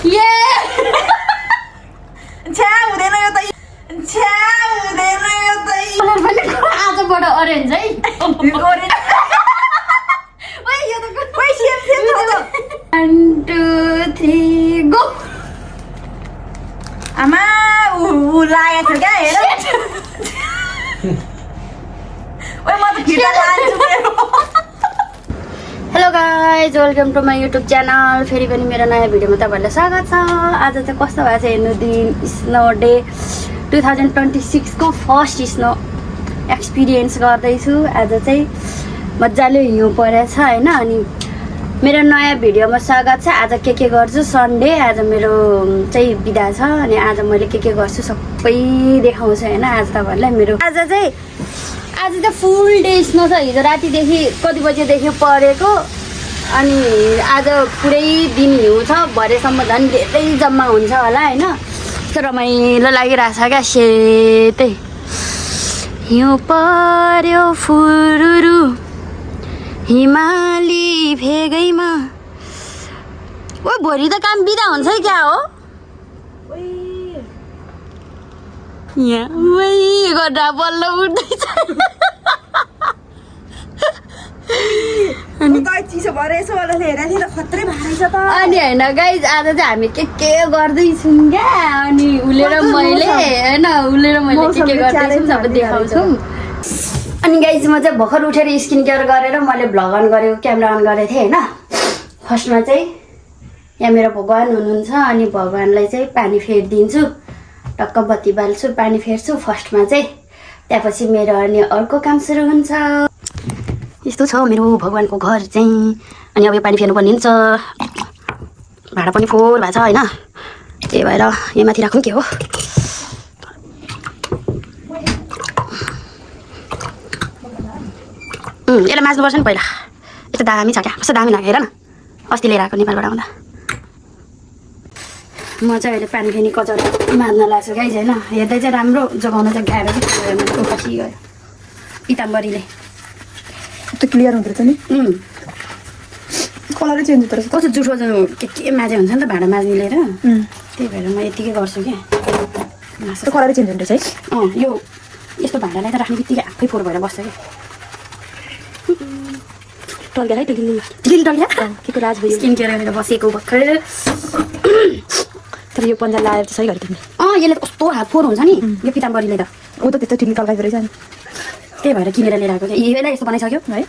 ये छ्या हुँदैन यो त छ्या हुँदैन यो त कलर पनि आजबाट अरेन्ज है ओरेन्ज ओइ यो त ओइ सेम सेम छ त 1 2 3 गो आमा उ लागेको छ क्या हेर ओइ म त फिर्ता लान्छु मेरो hello guys welcome to my YouTube channel फेरि पनि मेरो नयाँ भिडियोमा तपाईँहरूलाई स्वागत छ आज चाहिँ कस्तो भएको छ हेर्नु दिन स्नो डे 2026 को फर्स्ट स्नो एक्सपिरियन्स गर्दैछु आज चाहिँ मजाले हिउँ परेछ होइन अनि मेरो नयाँ भिडियोमा स्वागत छ आज के गर्छु सन्डे आज मेरो चाहिँ बिदा छ अनि आज मैले के गर्छु सबै देखाउँछु होइन आज तपाईँहरूलाई मेरो आज चाहिँ फुल डे स्नो छ हिजो रातिदेखि कति बजीदेखि परेको अनि आज पुरै दिन हिउँ छ भरेसम्म झन् धेरै जम्मा हुन्छ होला होइन यस्तो रमाइलो लागिरहेछ क्या सेतै हिउँ पर्यो फुरुरु हिमाली भेगैमा ओ भोलि त काम बिदा हुन्छ है क्या हो यहाँ गर्दा बल्ल उठ्दैछ अनि त चिसो भएर यसो वाला हेरेर नि त खत्रै भएछ त अनि होइन गाइज आज चाहिँ हामी के गर्दैछौँ क्या अनि उसले र मैले होइन उसले र मैले के गर्दैछौँ सबै देखाउँछौँ अनि गाइज म चाहिँ भर्खर उठेर स्किन केयर गरेर मैले भ्लग अन गरेको क्यामेरा अन गरेको थिएँ होइन फर्स्टमा चाहिँ यहाँ मेरो भगवान् हुनुहुन्छ अनि भगवान्लाई चाहिँ पानी फेरिदिन्छु टक्क बत्ती बाल्छु पानी फेर्छु फर्स्टमा चाहिँ त्यसपछि मेरो अनि अर्को काम सुरु हुन्छ यस्तो छ मेरो भगवान्को घर चाहिँ अनि अब यो पानी फेर्नु पर्ने हुन्छ भाँडा पनि फोहोर भएको छ होइन त्यही भएर यहाँ माथि राखौँ के हो यसलाई माझ्नुपर्छ नि पहिला यस्तो दामी छ क्या कस्तो दामी लाग्यो हेर न अस्ति लिएर आएको नेपालबाट आउँदा म चाहिँ अहिले पानी फेरि कचरा माझ्न लाग्छु गाइज होइन हेर्दै चाहिँ राम्रो जोगाउन चाहिँ गाह्रो चाहिँ पछि गयो पिताम्बरीले त्यो क्लियर हुँदो रहेछ नि कलरै चेन्ज हुँदो रहेछ कस्तो जुठो के माझे हुन्छ नि त भाँडा माझ्ने लिएर त्यही भएर म यतिकै गर्छु क्या त्यो कलरै चेन्ज हुँदो रहेछ है यो यस्तो भाँडालाई त राख्ने बित्तिकै आफै फोहोर भएर बस्छ क्या टल्क्या है टिकिली टल्क्या के को राज भयो स्किन केयर गरेर बसेको भर्खर तर यो पन्जा लाएर चाहिँ सही गरी तिमीले यसले त कस्तो हात फोहोर हुन्छ नि यो पिताम्बरीले त ऊ त त्यस्तो टिकली टल्काइदो रहेछ नि त्यही भएर किनेर लिएर आएको थियो यसलाई यस्तो बनाइसक्यो है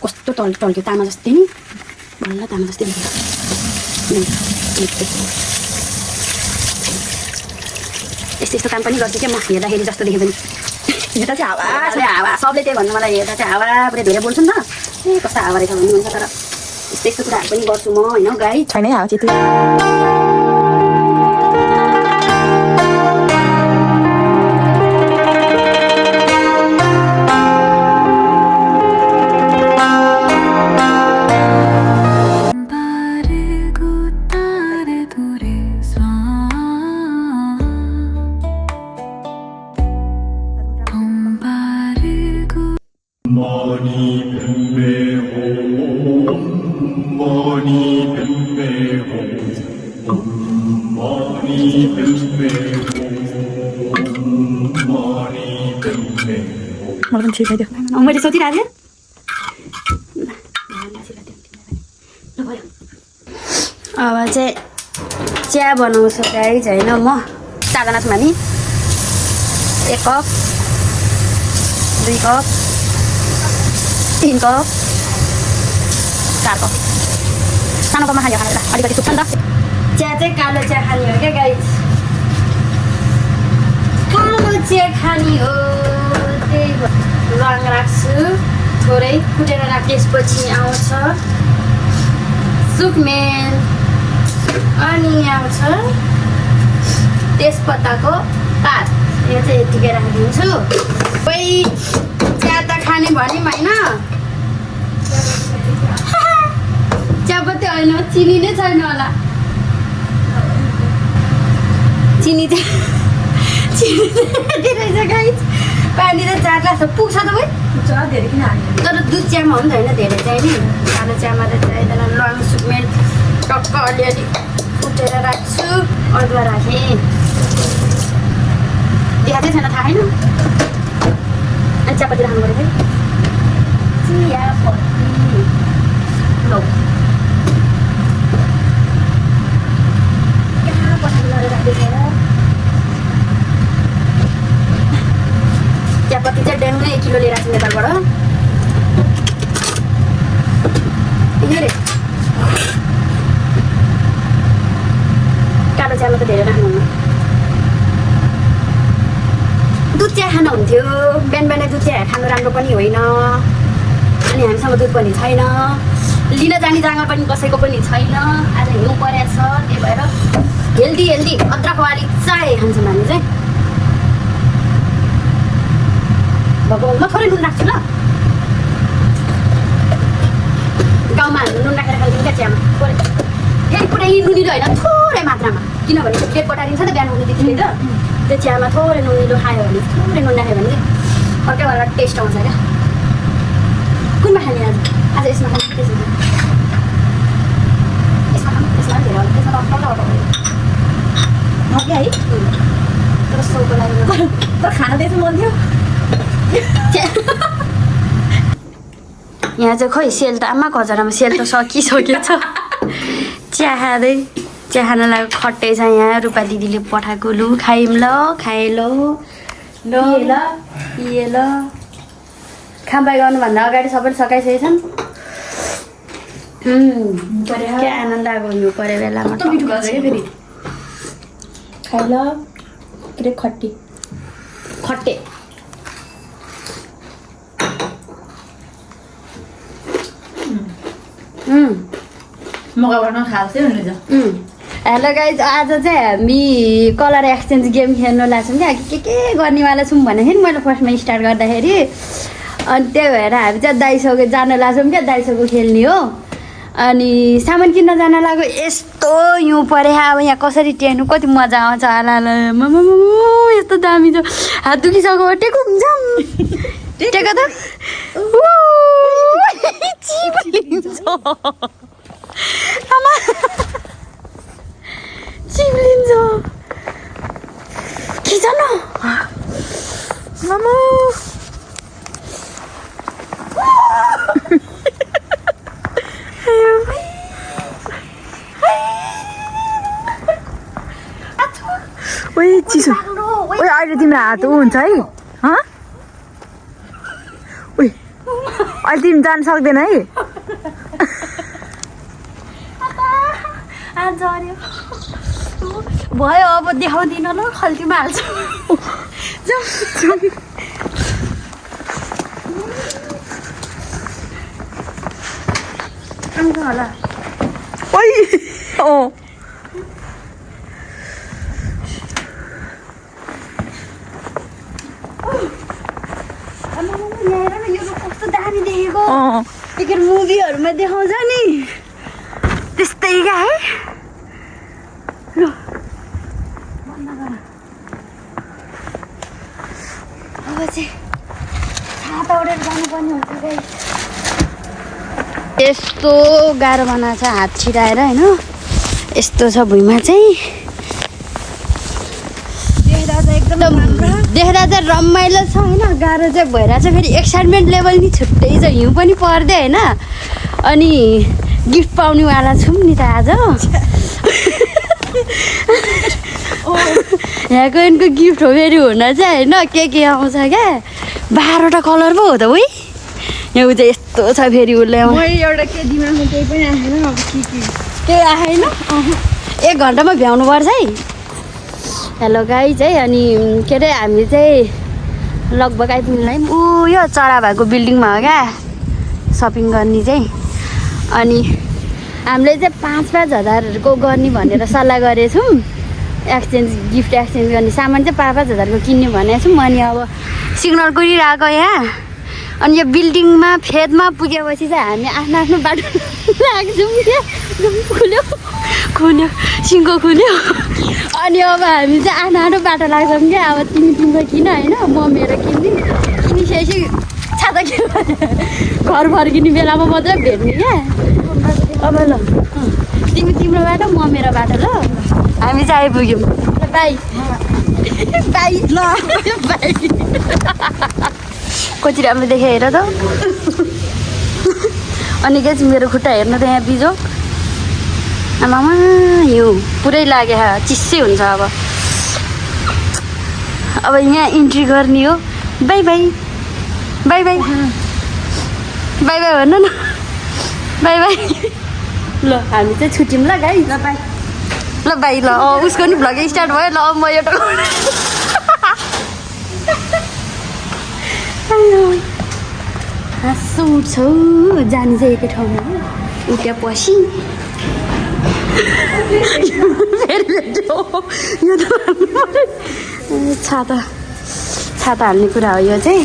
कस्तो टल्क्यो तामा जस्तै नि बल्ल तामा जस्तै यस्तो काम पनि गर्छु क्या म हेर्दाखेरि जस्तो देखे पनि हेर्दा चाहिँ हावा सबले त्यही भन्नु मलाई हेर्दा चाहिँ हावा पुरै धेरै बोल्छु नि त ए कस्तो हावा रहेछ भन्नुहुन्छ तर यस्तो कुराहरू पनि गर्छु म होइन गाई छैन हावा चित्त मलाई पनि छिराइदियो मैले सोधिरहेको थिएँ अब चाहिँ चिया बनाउँछु गाइज होइन म चाजना छु मानि 1 कप 2 कप 3 कप 4 कप सानो कपमा खाने खाना अलिकति सुक्छ नि त चिया चाहिँ कालो चिया खाने हो क्या गाइज कालो चिया खाने हो त्यही रङ राख्छु थोरै कुटेर राखेपछि आउँछ सुकमेन अनि आउँछ तेजपत्ताको पात यो चाहिँ यतिकै राखिदिन्छु कोही चिया त खाने भन्यौँ होइन चियापत्ती होइन चिनी नै छैन होला चिनी चाहिँ रहेछ गाइस पानी त 4 ग्लास पुग्छ त भाइ धेरै किन हाल्नु तर दुध चियामा हो नि त होइन धेरै चाहिँ नि कालो चियामा त चाहिँदैन टक्क अलिअलि कुटेर राख्छु अदुवा राखेँ देखाएको छैन थाहा छैन अनि चियापत्ती राख्नु पऱ्यो फेरि चियापत्ती लौ कहाँ पठाएको गरेर राख्दैछ चियापत्ती चाहिँ ड्याङ्गै 1 किलो लिएर आएको छु नेपालबाट हेरे कालो चियामा त धेरै राख्नुहुन्न दुध चिया खानुहुन्थ्यो बिहान बिहानै दुध चिया खानु राम्रो पनि होइन अनि हामीसँग दुध पनि छैन लिन जाने जग्गा पनि कसैको पनि छैन आज हिउँ परेको छ त्यही भएर हेल्दी अद्रकवाली चाय खान्छौँ हामी चाहिँ भएको म थोरै नुन राख्छु ल गाउँमा हामी नुन राखेर खान्छौँ क्या चियामा थोरै फेरि पुरै नुनिलो होइन थोरै मात्रामा किनभने त्यो प्लेट पटारिन्छ त बिहान उठ्ने बित्तिकै त त्यो चियामा थोरै नुनिलो खायो भने थोरै नुन राख्यो भने चाहिँ अर्कै वाला टेस्ट आउँछ क्या कुनमा खाने आज यसमा खाने त्यसमा खानु धेरै होला त्यसमा टक्क है तर सौको लागि तर खाना त्यसमा मन थियो यहाँ चाहिँ खोइ सेल त आमाको हजारमा सेल त सकिसकेछ चिया खान लागि खट्टै छ यहाँ रूपा दिदीले पठाएको लु खायौँ ल खाएँ ल पिए ल खामबाई गर्नुभन्दा अगाडि सबैले सकाइसकेको छन् क्या आनन्द आएको हिउँ पऱ्यो बेलामा फेरि खाइ ल के खट्टी खट्टे मगाबाट खाल्छै हुन्छ हेलो गाइज आज चाहिँ हामी कलर एक्सचेन्ज गेम खेल्नु लाग्छौँ क्या के गर्नेवाला छौँ भन्दाखेरि मैले फर्स्टमा स्टार्ट गर्दाखेरि अनि त्यही भएर हामी चाहिँ दाइसँग जान लाग्छौँ क्या दाइसँग खेल्ने हो अनि सामान किन्न जान लाग्यो यस्तो हिउँ परे अब यहाँ कसरी टेर्नु कति मजा आउँछ होला यस्तो दामी छ हात दुखिसक्यो टेको हुन्छ टेको त चिप्लिन्छ आमा चिप्लिन्छ खिच न मामु ओइ चिसो ओइ अहिले तिम्रो हात हुन्छ है ओइ अहिले तिमी जान सक्दैन है भयो अब देखाउँदिन ल खल्तीमा हाल्छु आउँछ होला ओइ कस्तो दामी देखेको एकखेर मुभीहरूमा देखाउँछ नि त्यस्तै क्या है ल अब चाहिँ छाता ओढेर जानुपर्ने हुन्छ गाइस यस्तो गाह्रो बनाएको छ हात छिराएर होइन यस्तो छ भुइँमा चाहिँ देख्दा चाहिँ रमाइलो छ होइन गाह्रो चाहिँ भइरहेको छ फेरि एक्साइटमेन्ट लेभल नि छुट्टै छ हिउँ पनि पर्दै होइन अनि गिफ्ट पाउनेवाला छौँ नि त आज यहाँको यिनको गिफ्ट हो फेरि हुन चाहिँ होइन के आउँछ क्या 12वटा कलर पो हो त उही यहाँ चाहिँ यस्तो छ फेरि उसले एउटा के दिमागमा केही पनि आएन अब केही आएन 1 घन्टामा भ्याउनु पर्छ है हेलो गाइज है अनि के अरे हामी चाहिँ लगभग आइपुग्नुलाई यो चरा भएको बिल्डिङमा हो क्या सपिङ गर्ने चाहिँ अनि हामीले चाहिँ 5-5 हजारको गर्ने भनेर सल्लाह गरेछौँ गिफ्ट एक्सचेन्ज गर्ने सामान चाहिँ 5-5 हजारको किन्ने भनेको छौँ अनि अब सिग्नल गरिरहेको यहाँ अनि यो बिल्डिङमा फेदमा पुगेपछि चाहिँ हामी आफ्नो बाटो लाग्छौँ क्या खुल्यो सिङ्गो खुल्यो अनि अब हामी चाहिँ आफ्नो बाटो लाग्छौँ क्या अब तिम्रो किन होइन म मेरो किनिसकेपछि छाता के घर फर्किने बेलामा मात्रै भेट्ने क्या अब ल तिम्रो बाटो म मेरो बाटो ल हामी चाहिँ आइपुग्यौँ बाई बाई ल बाई कति राम्रो देखेँ हेर त अनि के मेरो खुट्टा हेर्नु त यहाँ बिजो आमामा हिउँ पुरै लाग्यो चिसै हुन्छ अब यहाँ इन्ट्री गर्ने हो by by by by by by भन्नु न बाई बाई ल हामी चाहिँ छुट्यौँ ल गाई ल बाई ल बाई ल उसको नि भ्लग स्टार्ट भयो ल म एउटा हाँसो उठ्छौ जाने चाहिँ एकै ठाउँमा हो उठ्या पछि छाता छाता हाल्ने कुरा हो यो चाहिँ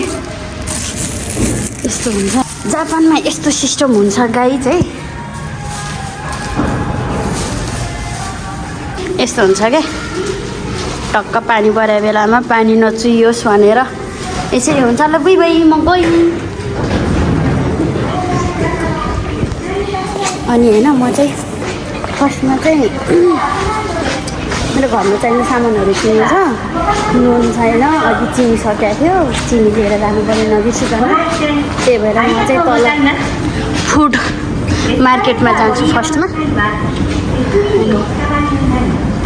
यस्तो हुन्छ जापानमा यस्तो सिस्टम हुन्छ गाई चाहिँ यस्तो हुन्छ क्या टक्क पानी परेको बेलामा पानी नचुइयोस् भनेर यसरी हुन्छ ल बुई बुई म गएँ अनि होइन म चाहिँ फर्स्टमा चाहिँ मेरो घरमा चाहिने सामानहरू किन्नु छ नुन छैन अघि चिनी सकिएको थियो चिनी लिएर जानुपर्ने नबिर्सिकन त्यही भएर म चाहिँ तल फुड मार्केटमा जान्छु फर्स्टमा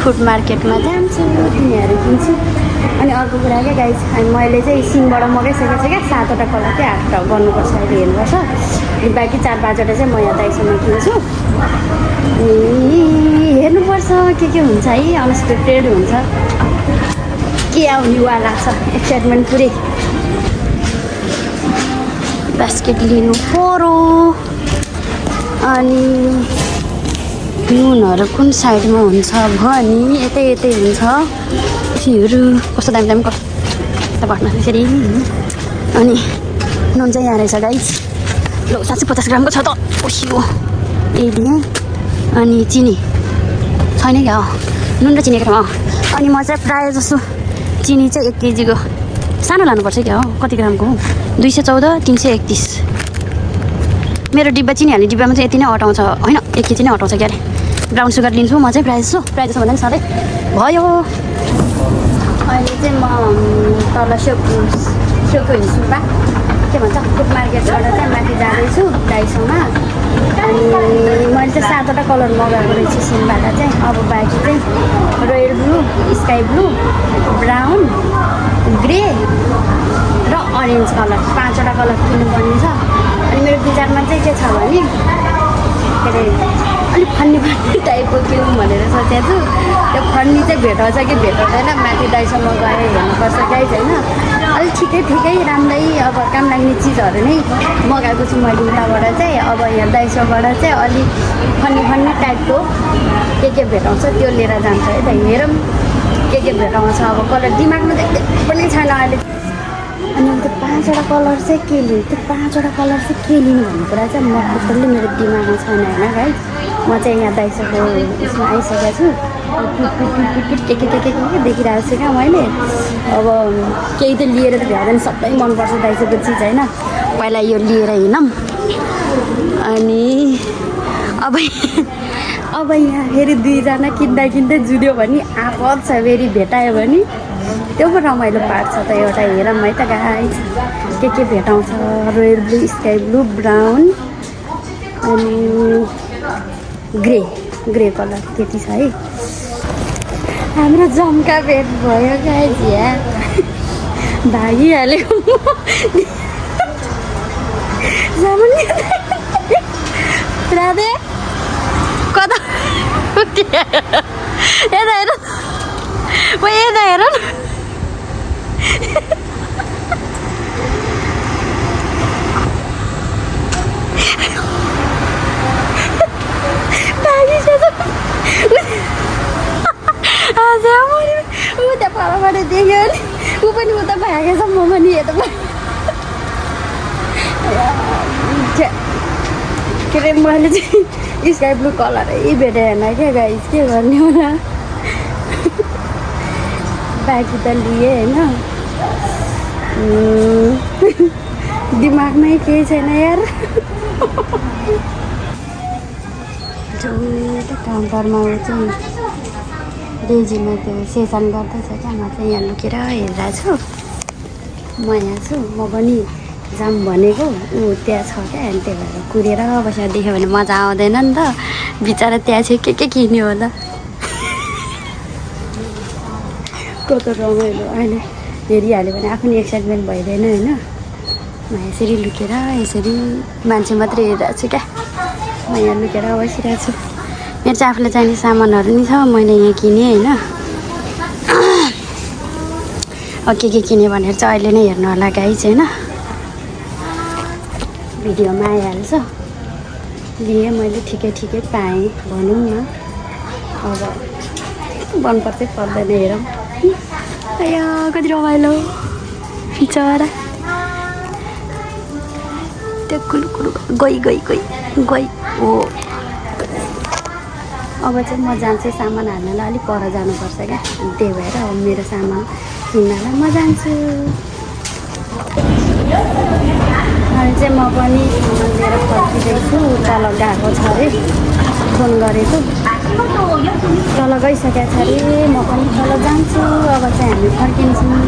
फुड मार्केटमा जान्छु तिनीहरू किन्छु अनि अर्को कुरा क्या गाइस मैले चाहिँ सिङबाट मगाइसकेको छु क्या 7वटा कलर चाहिँ हाट गर्नुपर्छ अहिले हेर्नुपर्छ अनि बाँकी 4-5वटा चाहिँ म यहाँ दाइसँग किन्छु अनि हेर्नुपर्छ के हुन्छ है अनएक्सपेक्टेड हुन्छ के आउनेवाला छ एक्साइटमेन्ट पुरै बास्केट लिनु पर्यो अनि नुनहरू कुन साइडमा हुन्छ भनी यतै यतै हुन्छ त्योहरू कस्तो दामी दामी कस्तो घट्न त्यसरी अनि नुन चाहिँ यहाँ रहेछ गाइस ल 750 ग्रामको छ त ओसियो यही दिएँ अनि चिनी छैन क्या नुन र चिनी ठाउँमा अनि म चाहिँ प्रायः जसो चिनी चाहिँ 1 केजीको सानो लानुपर्छ क्या हो कति ग्रामको हो 214 331 मेरो डिब्बा चिनी हाल्ने डिब्बामा चाहिँ यति नै अटाउँछ होइन 1 केजी नै अटाउँछ क्यारे ब्राउन सुगर लिन्छु म चाहिँ प्रायः जसो भन्दा पनि सधैँ भयो अहिले चाहिँ म तल सेउको हिँड्छु के भन्छ फुड मार्केटबाट चाहिँ माथि जाँदैछु दाइसँग अनि मैले चाहिँ 7वटा कलर मगाएको रहेछु सिमबाट चाहिँ अब बाँकी चाहिँ royal blue sky blue brown grey र अरेन्ज कलर 5वटा कलर किन्नुपर्ने छ अनि मेरो विचारमा चाहिँ के छ भने के अरे अलिक फन्नी फन्नी टाइपको किनौँ भनेर सोचेको छु त्यो फन्नी चाहिँ भेटाउँछ कि भेटाउँदैन माथि दाइसँग गएर हेर्नुपर्छ गाइस होइन अलिक ठिकै राम्रै अब काम लाग्ने चिजहरू नै मगाएको छु मैले उताबाट चाहिँ अब यहाँ दाइसँगबाट चाहिँ अलिक फन्नी टाइपको के भेटाउँछ त्यो लिएर जान्छ है त हेरौँ के भेटाउँछ अब कलर दिमागमा चाहिँ पनि छैन अहिले अनि त्यो 5वटा कलर चाहिँ के लिनु त्यो 5वटा कलर चाहिँ के लिनु भन्ने कुरा चाहिँ म टोटल्ली मेरो दिमागमा छैन होइन है म चाहिँ यहाँ दाइसँगको उसमा आइसकेको छु के देखिरहेको छु क्या मैले अब केही त लिएर त भ्याउँदैन सबै मनपर्छ दाइसँगको चिज होइन पहिला यो लिएर हिँडौँ अनि अब यहाँ फेरि 2जना किन्दै जुड्यो भने आपद छ फेरि भेटायो भने त्यो पो रमाइलो पार्ट छ त एउटा हेरौँ है त गाइस के भेटाउँछ royal blue sky blue brown अनि ग्रे कलर त्यति छ है हाम्रो जम्का भेट भयो गाइस यहाँ भागिहाल्यो राधे कता यता हेर यता हेर न उता परबाट देख्यो नि ऊ पनि उता भागेछ म पनि यता के अरे मैले चाहिँ स्काई ब्लू कलरै भेटेन क्या गाइस के गर्ने होला बाँकी त लिएँ होइन दिमागमै केही छैन यार काउन्टरमा ऊ चाहिँ रेजीमा त्यो सेसन गर्दैछ क्या म चाहिँ यहाँ लुकेर हेरिरहेको छु म यहाँ छु म पनि जाऊँ भनेको ऊ त्यहाँ छ क्या अनि त्यही भएर कुरेर बसेर देख्यो भने मजा आउँदैन नि त बिचरा त्यहाँ चाहिँ के किन्यो होला कस्तो रमाइलो अहिले हेरिहाल्यो भने आफ्नो एक्साइटमेन्ट भइँदैन होइन म यसरी लुकेर यसरी मान्छे मात्रै हेरिरहेको छु क्या म यहाँ लुकेर बसिरहेको छु मेरो चाहिँ आफूलाई चाहिने सामानहरू नि छ मैले यहाँ किनेँ होइन अब के किनेँ भनेर चाहिँ अहिले नै हेर्नु होला गाइज होइन भिडियोमा आइहाल्छ लिएँ मैले ठिकै पाएँ भनौँ न अब मनपर्छ पर्दैन हेरौँ आया कति रमाइलो बिचरा त्यो कुलुकुलु गई हो अब चाहिँ म जान्छु सामान हाल्नलाई अलिक पर जानुपर्छ क्या अनि त्यही भएर अब मेरो सामान किन्नलाई म जान्छु अनि चाहिँ म पनि सामान लिएर फर्किँदैछु तल गएको छ अरे फोन गरेको तल गइसकेको छ अरे म पनि तल जान्छु अब चाहिँ हामी फर्किन्छौँ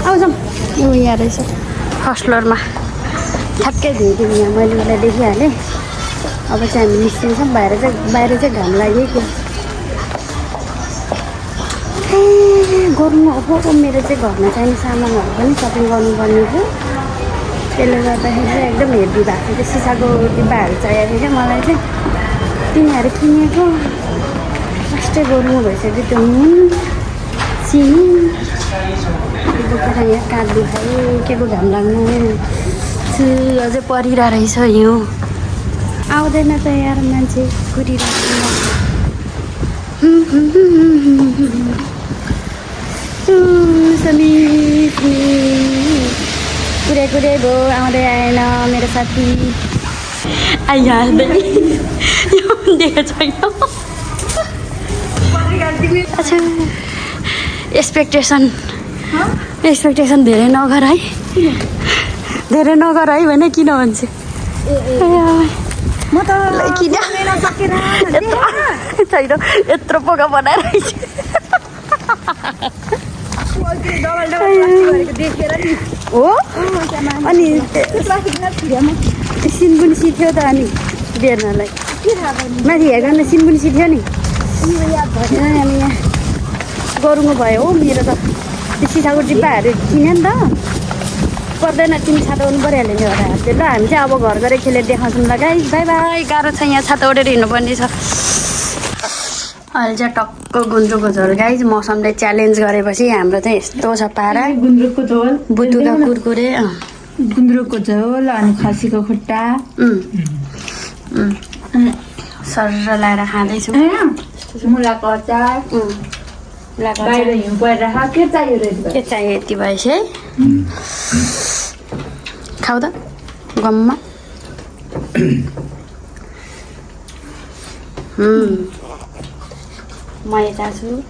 आउँछौँ यो यहाँ रहेछ फर्स्ट फ्लोरमा ठ्याक्कै धुइदिउँ यहाँ मैले उसलाई देखिहालेँ अब चाहिँ हामी निस्किन्छौँ बाहिर चाहिँ घाम लाग्यो कि गर्नु अब मेरो चाहिँ घरमा चाहिने सामानहरू पनि सपिङ गर्नुपर्ने थियो त्यसले गर्दाखेरि चाहिँ एकदम हेभी भएको थियो त्यो सिसाको डिब्बाहरू चाहिएको थियो क्या मलाई चाहिँ तिनीहरू किनेको फर्स्टै गर्नु भइसक्यो त्यो नुन चिनी बोकेर यहाँ काँध दुखायो के को घाम लाग्नु अझै परिरहेको रहेछ हिउँ आउँदैन त यार मान्छे कुरिरहेको कुरे गो आउँदै आएन मेरो साथी आइहाल्दै यो देखेको छैन अच्छा एक्सपेक्टेसन धेरै नगर है भने किन भन्छ म त किन सकेन छैन यत्रो पोका बनाएर देखेर नि हो अनि सिन पनि सिथ्यो त अनि बेर्नलाई माथि हेर्न सिन पनि सिथ्यो नि अनि यहाँ गरुङ्गो भयो हो मेरो त त्यो सिसाको डिब्बाहरू किन्यो नि त पर्दैन तिमी छाता ओर्नु परिहाल्यो नि एउटा हातले ल हामी चाहिँ अब घर गएर खेलेर देखाउँछौँ ल गाई बाई गाह्रो छ यहाँ छाता ओढेर हिँड्नुपर्ने छ अहिले चाहिँ टक्क गुन्द्रुकको झोल गाई मौसमले च्यालेन्ज गरेपछि हाम्रो चाहिँ यस्तो छ पारा गुन्द्रुकको झोल बुतुका कुरकुरे गुन्द्रुकको झोल अनि खसीको खुट्टा सर लाएर खाँदैछु मुलाको अचार बाहिर हिउँ परिरहेको के चाहियो के चाहियो यति भएछ है खाऊ त गममा म यता छु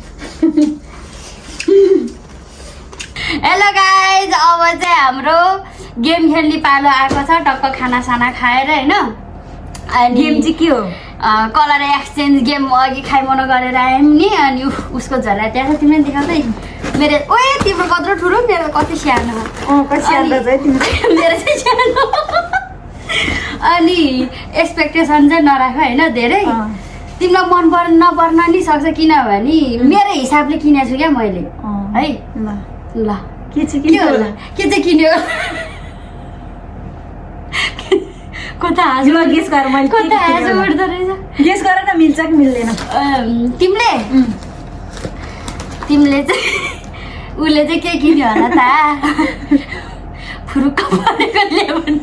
हेलो गाइज अब चाहिँ हाम्रो गेम खेल्ने पालो आएको छ टक्क खानासाना खाएर होइन अनि गेम चाहिँ के हो कलर एक्सचेन्ज गेम अघि खाइमनो गरेर आयौँ नि अनि उसको झोला त्यहाँ छ तिमीले देखाउँदै मेरो ओए तिम्रो कत्रो ठुलो मेरो कति सानो मेरो चाहिँ सानो अनि एक्सपेक्टेसन चाहिँ नराख होइन धेरै तिमीलाई नपर्न नि सक्छ किनभने मेरो हिसाबले किनेको छु क्या मैले है ल के होला के चाहिँ किन्यो कता आज गेस गर मैले कता आज उठ्दो रहेछ गेस गर न मिल्छ कि मिल्दैन तिमीले चाहिँ उसले चाहिँ के किन्यो होला त फुरुक्क परेको लेमन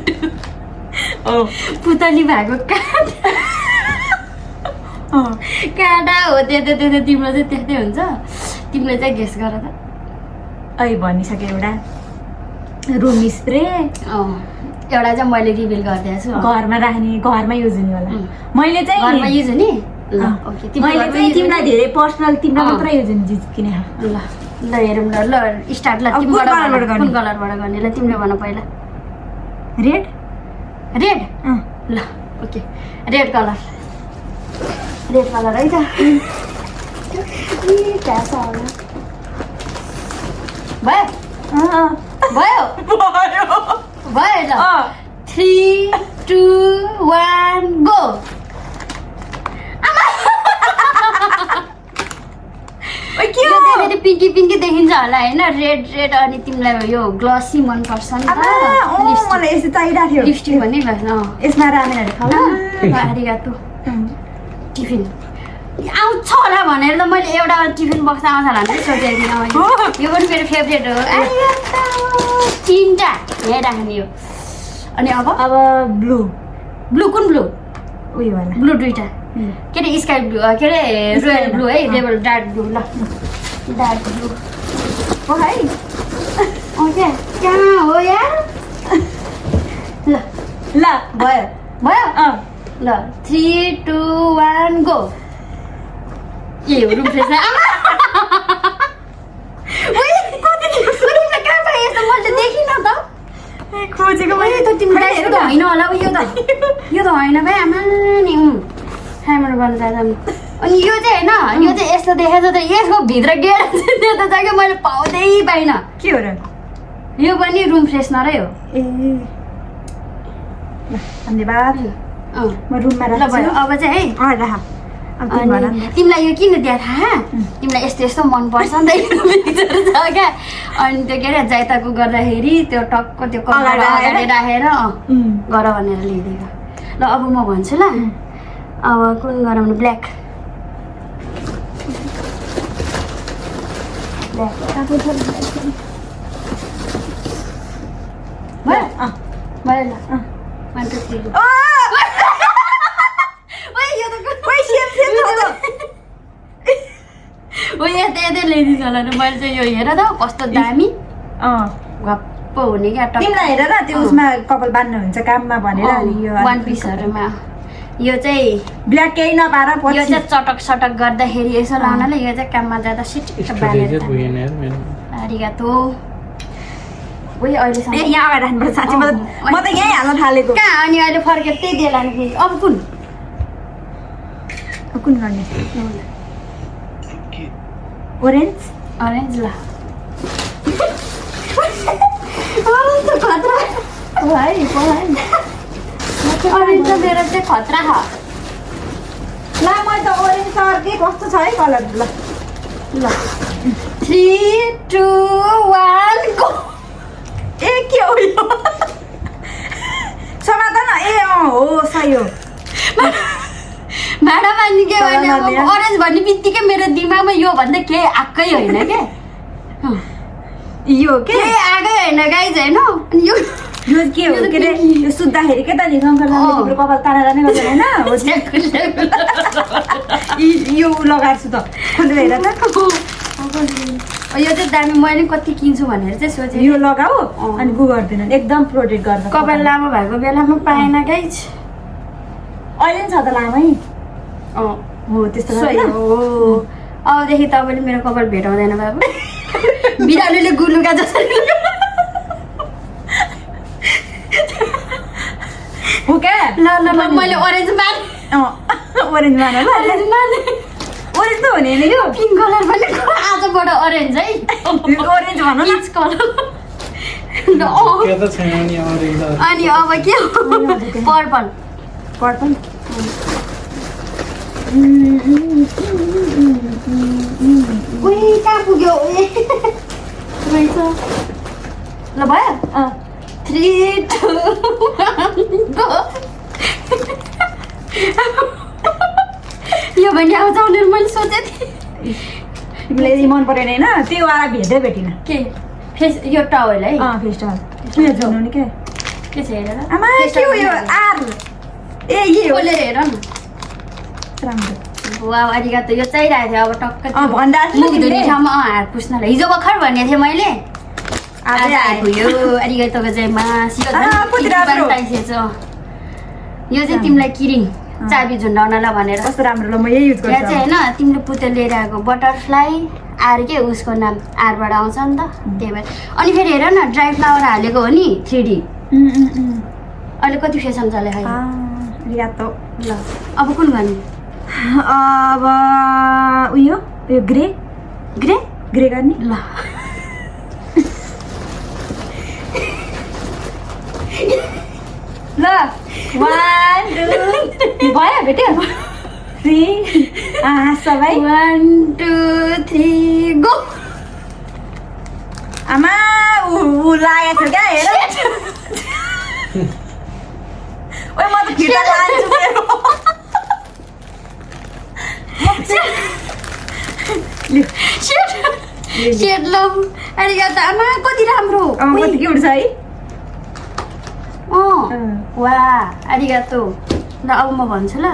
पुतली भएको काँडा हो त्यो तिम्रो चाहिँ त्यस्तै हुन्छ तिमीले चाहिँ गेस गर त अहिले भनिसक्यो एउटा रुम स्प्रे एउटा चाहिँ मैले रिभिल गरिदिएको छु घरमा राख्ने घरमा युज हुने होला मैले चाहिँ घरमा युज हुने मैले चाहिँ तिमीलाई धेरै पर्सनल तिम्रो मात्र युज हुने चिज किने ल हेरौँ ल स्टार्ट ल कुन कलरबाट गर्ने ल तिमीले भन पहिला रेड रेड ल ओके रेड कलर है त क्या छ होला भयो भयो भयो ल 3 2 1 गो पिङ्की पिङ्की देखिन्छ होला होइन रेड अनि तिमीलाई यो ग्लसी मनपर्छ नि लिपस्टिक भन्ने यसमा रामेनहरू खाऊ आरिगातो टिफिन आउँछ होला भनेर त मैले एउटा टिफिन बक्स आउँछ होला भनेर सोचेको थिइनँ मैले यो पनि मेरो फेभरेट हो तिनवटा यहाँ राख्ने यो अनि अब ब्लू कुन ब्लू उयो होला ब्लू दुईवटा के अरे स्काई ब्लू के अरे रोयल ब्लू है रेबल डार्क ब्लू ल डार्क ब्लू हो है क्या कहाँ हो यार ल भयो भयो ल 3 2 1 गो ए हो रुम फ्रेस मैले देखिनँ त खोजेको त तिमीलाई यो त होइन होला यो त होइन भाइ आमा नि खाइमान गर्नु जाँदा अनि यो चाहिँ होइन यो चाहिँ यस्तो देखेको त यसको भित्र गेट त्यो त जाग्यो मैले पाउँदै पाइनँ के हो र यो पनि रुम फ्रेसनरै हो ए धन्यवाद म रुममा ल भयो अब चाहिँ है राख अनि तिमीलाई यो किन दिया थाहा तिमीलाई यस्तो यस्तो मनपर्छ नि त पिक्चर छ क्या अनि त्यो के अरे जाइताको गर्दाखेरि त्यो टक्क त्यो कलर अगाडि राखेर गर भनेर ल्याइदिएको ल अब म भन्छु ल अब कुन गरौँ भने ब्ल्याक भयो भयो ल 1 2 3 यतै ल्याइदिन्छ होला मैले चाहिँ यो हेर त कस्तो दामी गप्प हुने क्या तिमीलाई हेर न त्यो उसमा कपाल बान्नु हुन्छ काममा भनेर अनि यो वान पिसहरूमा यो चाहिँ ब्ल्याक केही नपाएर यो चाहिँ चटक सटक गर्दाखेरि यसो लाउनाले यो चाहिँ काममा जाँदा सिटिक्क बालेर आरिगातो ओइ अहिलेसम्म यहाँ अगाडि राख्नुपर्छ साँच्चै म त यहीँ हाल्न थालेको कहाँ अनि अहिले फर्केर त्यही दिएला नि अब कुन गर्ने ओरेन्ज अरेन्ज ल अरेन्ज त खतरा भाइ अरेन्ज त मेरो चाहिँ खतरा छ ल म त ओरेन्ज अर्कै कस्तो छ है कलर ल 3 2 1 गो ए के हो यो समाधान ए हो सही हो भाडा मान्ने के भने अरेन्ज भन्ने बित्तिकै मेरो दिमागमा यो भन्दा केही आएकै होइन के यो के आएकै होइन गाइज होइन अनि यो के हो के अरे यो सुत्दाखेरि के त नि शङ्कर कपाल ताना जाने गर्दैन होइन यो लगाएको छु त खोलेर हेर त यो चाहिँ दामी मैले कति किन्छु भनेर चाहिँ सोचेँ यो लगाऊ अनि गु गर्दैन एकदम प्रोटेक्ट गर्छ कपाल लामो भएको बेलामा पाएन गाइज अहिले छ त लामै हो त्यस्तो हो अबदेखि तपाईँले मेरो कपाल भेटाउँदैन बाबु बिरालोले गुलुका जसरी हो क्या ल मैले ओरेन्ज माने ओरेन्ज मान ल ओरेन्ज त हुने नि यो पिङ्क कलर पनि आजबाट ओरेन्ज है ओरेन्ज भनौँ न पिच कलर अनि अब के पर्पल कहाँ पुग्यो ल भयो 3 2 1 गो यो भने आउँछ भनेर मैले सोचेको थिएँ तिमीलाई मन परेन होइन त्यो वाला भेट्दै भेटिन के फेस यो टावल है फेस टावल उयो जोड्नु के छ हेरेर आमा के हो यो आर ए यो खोलेर हेर न राम्रो वाउ आरिगातो यो चाहिरहेको थियो अब टक्क भन्दा मुख धुने ठाउँमा हात पुस्नलाई हिजो भर्खर भनेको थिएँ मैले आज आइपुग्यो आरिगातोको चाहिँ मासियो यो चाहिँ तिमीलाई किरिङ चाबी झुन्डाउनलाई भनेर कस्तो राम्रो ल म यही युज गर्छु यहाँ चाहिँ होइन तिमीले पुते लिएर आएको बटरफ्लाई आर के उसको नाम आरबाट आउँछ नि त त्यही भएर अनि फेरि हेर न ड्राई फ्लावर हालेको हो नि 3D अहिले कति फेसन चलेको रिगातो ल अब कुन गर्ने अब उयो ग्रे ग्रे ग्रे गर्ने ल ल 1 2 भयो भेट्यो 3 सबै 1 2 3 गो आमा ऊ लागेको छ क्या हेर ओइ म त फिर्ता लान्छु मेरो सेट ल अरिगातो आमा कति राम्रो कति क्युट छ है वा अरिगातो ल अब म भन्छु ल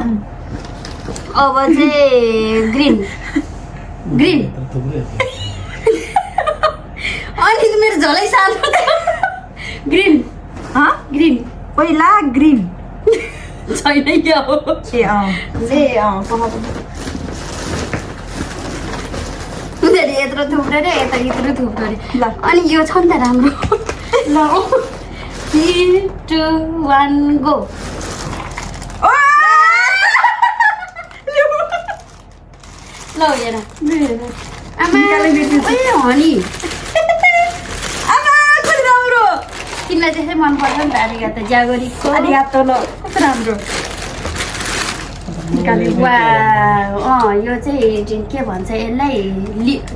अब चाहिँ ग्रिन ग्रिन अनि मेरो झलै सानो ग्रिन ग्रिन पहिला ग्रिन छैन क्या हो उनीहरू यत्रो थुप्रो रे यता यत्रो थुप्रो रे ल। अनि यो छ नि त राम्रो ल 3 2 1 गो ल हेर आमा ओए हनी तिमीलाई त्यसै मनपर्छ नि त अरिगातो जागोरीको अरिगातो ल कस्तो राम्रो वा यो चाहिँ के भन्छ यसलाई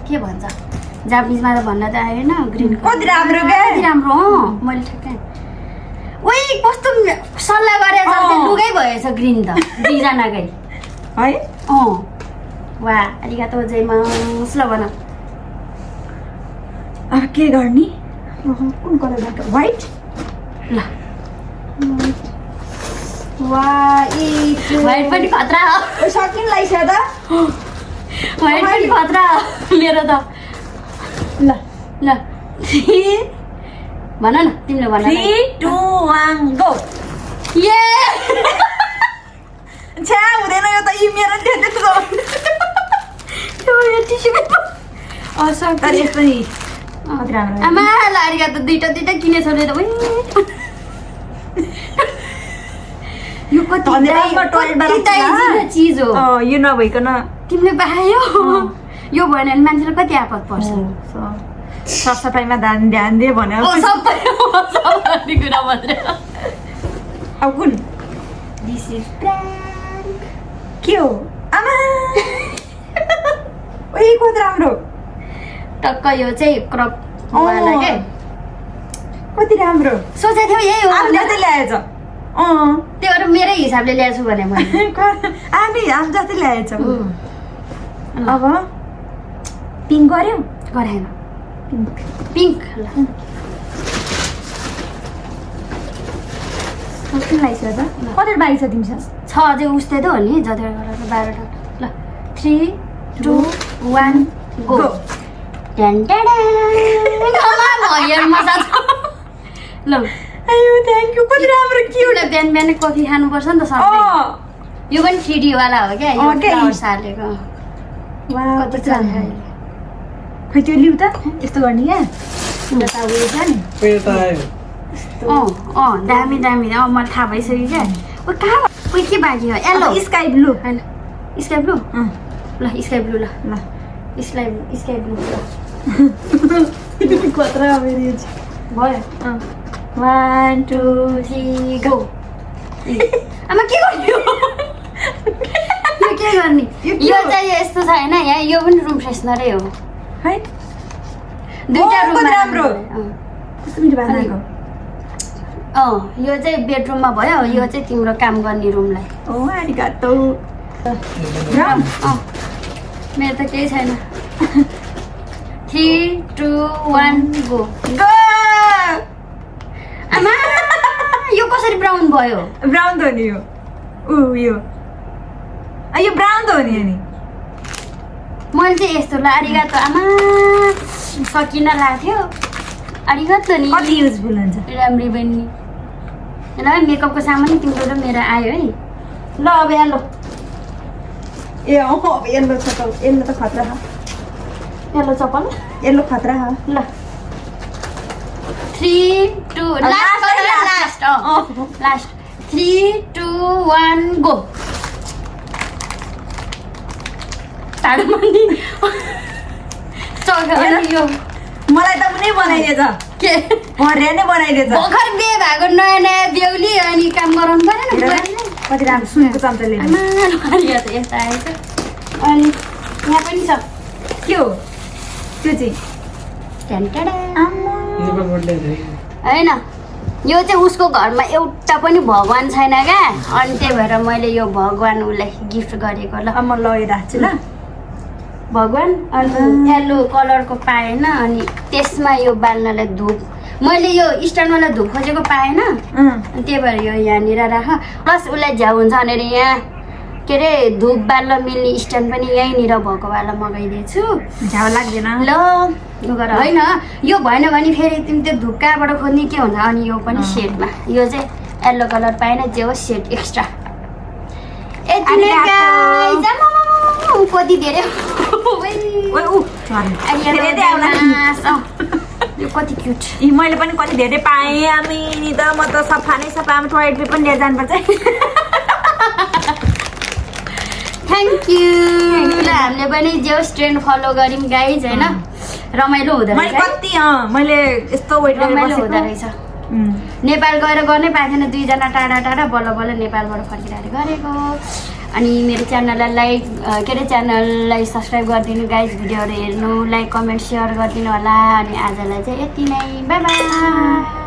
के भन्छ जापानिजमा त भन्न त आएन ग्रिन कति राम्रो क्या? कति राम्रो मैले ठ्याक्कै ओइ कस्तो सल्लाह गरेर चाहिँ लुगै भएछ ग्रिन त दुईजनाकै है वा अरिगातो जयमास ल भन अब के गर्ने कुन कलरबाट व्हाइट ल वा व्हाइट पनि खतरा हो सकिन लाइछ त व्हाइट पनि खतरा हो मेरो त ल ल भन न तिमीले भन 3 2 1 गो ये छ्या हुँदैन यो त यी मेरो नि त्यस्तो तर यस्तो नि कति राम्रो आमा लारिगा त दुईटा किनेछ नि त यो कति धन्यवादमा टोयलेटबाट चिज हो यो नभइकन तिमीले पायो यो भएन भने मान्छेलाई कति आपत पर्छ सरसफाइमा ध्यान दे भन्यो सबै कुरा मात्रै अब कुन दिस इज प्र्याङ्क के हो आमा ओइ कति राम्रो टक्क यो चाहिँ क्रप वाला के कति राम्रो सोचेको थियौ यही हो आम जस्तै ल्याएछ त्यो भएर मेरै हिसाबले ल्याएको छु भने मैले आमी आम जस्तै ल्याएछ अब पिङ्क गर्यो गराएन पिङ्क ल कति लाइछ त कति बाइक छ तिमीसँग छ अझै उस्तै त हो नि जति 12टा ल 3 2 1 गो ल आयो थ्याङ्क यू कति राम्रो क्युट बिहान बिहानै कफी खानुपर्छ नि त सबै यो पनि 3D वाला हो क्या यो फ्लावर सालेको कति चल्छ खै त्यो लिउ त यस्तो गर्ने क्या त उयो छ नि दामी दामी मलाई थाहा भइसक्यो क्या ओ कहाँ उयो के बाँकी हो येल्लो स्काई ब्लू होइन स्काई ब्लू ल स्काई ब्लू ल ल स्काई ब्लू ल कत्रा भयो भयो 1 2 3 गो आमा के गर्ने यो के गर्ने यो चाहिँ यस्तो छ होइन यहाँ यो पनि रुम फ्रेसनरै हो है दुईटा रुम राम्रो कस्तो मिठो बनाएको यो चाहिँ बेडरुममा भयो यो चाहिँ तिम्रो काम गर्ने रुमलाई ओ आरिगातो मेरो त केही छैन 3 2 1 गो आमा यो कसरी ब्राउन भयो ब्राउन त हो नि यो यो ब्राउन त हो नि अनि मैले चाहिँ यस्तो ल अरिगातो आमा सकिन लाग्थ्यो अरिगातो नि कति युजफुल हुन्छ राम्री बहिनी ल मेकअपको सामान तिम्रो र मेरो आयो है ल अब येल्लो ए अब येल्लो छ त येल्लो त खतरा छ येल्लो चप्पल येल्लो खतरा छ ल 3 2 लास्ट लास्ट 3 2 1 गो टाढोमा नि चौका अनि यो मलाई त पनि बनाइदिएछ के हरिया नै बनाइदिएछ भर्खर बिहे भएको नयाँ नयाँ बेहुली अनि काम गराउनु परेन बुहारीले। कति राम्रो सुनको चम्चाले आमा, बुहारी त यता आएछ अनि यहाँ पनि छ के हो त्यो चाहिँ ट्यान्टाडा। आम्मा। होइन यो चाहिँ उसको घरमा एउटा पनि भगवान् छैन क्या अनि त्यही भएर मैले यो भगवान् उसलाई गिफ्ट गरेको ल अब म लगाइरहेको छु ल भगवान् अनि येल्लो कलरको पाएन अनि त्यसमा यो बाल्नलाई धुप मैले यो स्ट्यान्डवाला धुप खोजेको पाएन अनि त्यही भएर यो यहाँनिर राख प्लस उसलाई झ्याउ हुन्छ भनेर यहाँ के अरे धुप बाल्न मिल्ने स्ट्यान्ड पनि यहीँनिर भएकोवाला मगाइदिएछु झ्याउ लाग्दैन ल यो गर होइन यो भएन भने फेरि तिमी त्यो धुप कहाँबाट खोज्ने के हुन्छ अनि यो पनि सेटमा यो चाहिँ येल्लो कलर पाएन जे होस् सेट एक्स्ट्रा यति नै guys। आमामामा, कति धेरै ओइ उ धेरै धेरै आउला यो कति क्युट यी मैले पनि कति धेरै पाएँ आमी नि त म त सफा नै सफा आमा टोयलेट पेपर पनि लिएर जानुपर्छ थ्याङ्क यू ल हामीले पनि जे होस् ट्रेन्ड फलो गऱ्यौँ गाइज होइन रमाइलो हुँदो मैले रहेछ कति मैले यस्तो वेट रमाइलो हुँदो गरेर रहेछ नेपाल गएर गर्नै पाएको थिएन दुईजना टाढा टाढा बल्ल बल्ल नेपालबाट फर्किरहेर गरेको अनि मेरो च्यानललाई लाइक के अरे च्यानललाई सब्सक्राइब गरिदिनु गाइज भिडियोहरू हेर्नु लाइक कमेन्ट सेयर गरिदिनु होला अनि आजलाई चाहिँ यति नै बाई बाई